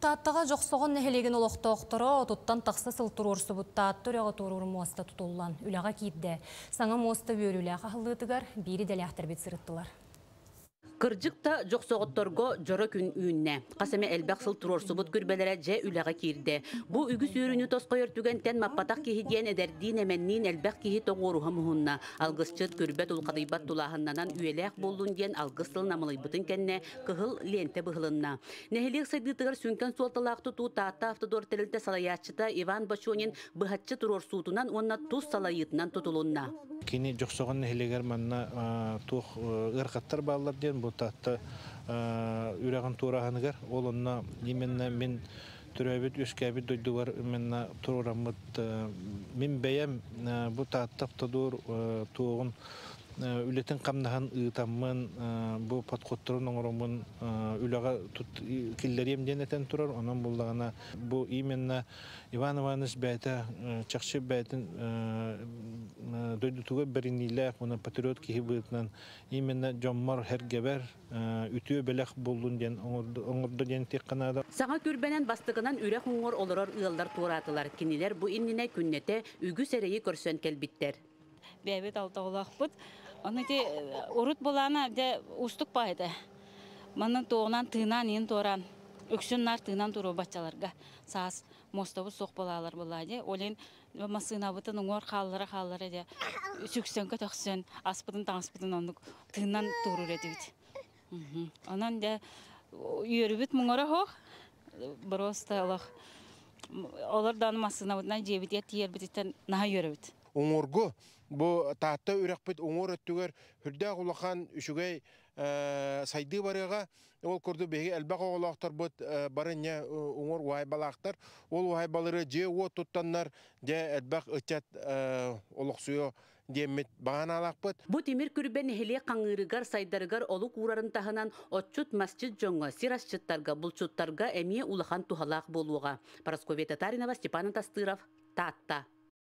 Тааттаҕа Дьохсоҕон нэһилиэгин олохтоохторо отуттан тахса сыл туруорсубут Таатта үрэҕи туоруур муоста тутуллан үлэҕэ киирдэ. Саҥа муоста үөрүүлээх аһыллыытыгар биир идэлээхтэрбит сырыттылар. Кырдьык да, дьохсоҕотторго дьоро күн үүннэ. Хас эмэ элбэх сыл туруорсубут күрбэлэрэ дьэ үлэҕэ киирдэ. Бу үгүс үөрүүнү тосхойор түгэнтэн маппатах киһи диэн эдэрдиин-эмэнниин элбэх киһи тоҕуоруһа муһунна. Алгысчыт күрбэ тулхадыйбат тулааһыннанан үйэлээх буоллун диэн алгыс тылын амалыйбытын кэннэ кыһыл лиэнтэ быһылынна. Нэһилиэк сайдыытыгар сүҥкэн суолталаах тутуу Таатта Автодор тэрилтэ салайааччыта Иван Бочонин быһаччы туруорсуутунан уонна тус салайыытынан тутулунна. Кини Дьохсоҕон нэһилиэгэр манна туох ыарахаттар бааллар диэн бу Таатта үрэҕин туорааһыныгар ол онно именно мин төрөөбүт үөскээбит дойдубар именно туруораммыт мин бэйэм бу Таатта Автодор туоҕун үлэтин хамнаһын ыытаммын бу подходторун оҥороммун үлэҕэ киллэриэм диэн этэн турар. Онон буллаҕына бу именно Иван Иванович бэйэтэ чахчы бэйэтин дойдутугар бэриниилээх уонна патриот киһи быһыытынан именно дьоммор сэргэбэр үтүө бэлэх буоллун диэн оҥордо диэн этиэххэ наада. Саҥа күрбэнэн бастакынан үрэх уҥуор олорор ыаллар туораатылар. Кинилэр бу иннинэ күннэтэ үгүс эрэйи көрсөн кэлбиттэр. Бэйэбит алтаҕалаахпыт. Ону ити урут былаана дьэ уустук баайда. Манна туоҕунан тыынан иин туораан үксүн наар тыынан туруо баччаларга саас муостабыт суох балаалар былаа дьэ олин массыынабытын уҥуор хааллара хааллара дьэ сүксөн көтөхсөн аспытын таҥаспытын оннук тыынан туоруур этибит. Онон дьэ үөрүбүт муҥара оһох просто олох олор даҕаны массыынабытынан дьиэбитигэр тиийэрбититтэн наһаа үөрэбит. Уҥуоргу бу Таатта үрэхпит уҥуор өттүгэр сүрдээх улахан үчүгэй сайдыы барыаҕа. Ол курдук биһиги элбэх оҕолоохторбут бары инньэ уҥуор уһаайбалаахтар. Ол уһаайбалары дьиэ-уот туттаннар дьэ элбэх ыччат олохсуйуо диэммит баҕанаалаахпыт. Бу тимир күрбэ нэһилиэк хаҥыырыгар, сайдарыгар олук уурарын таһынан отчут, масчыт дьоҥҥо, сир асчыттарга, булчуттарга эмиэ улахан туһалаах буолуоҕа. Парасковья Татаринова, Степан Тастыров, Таатта.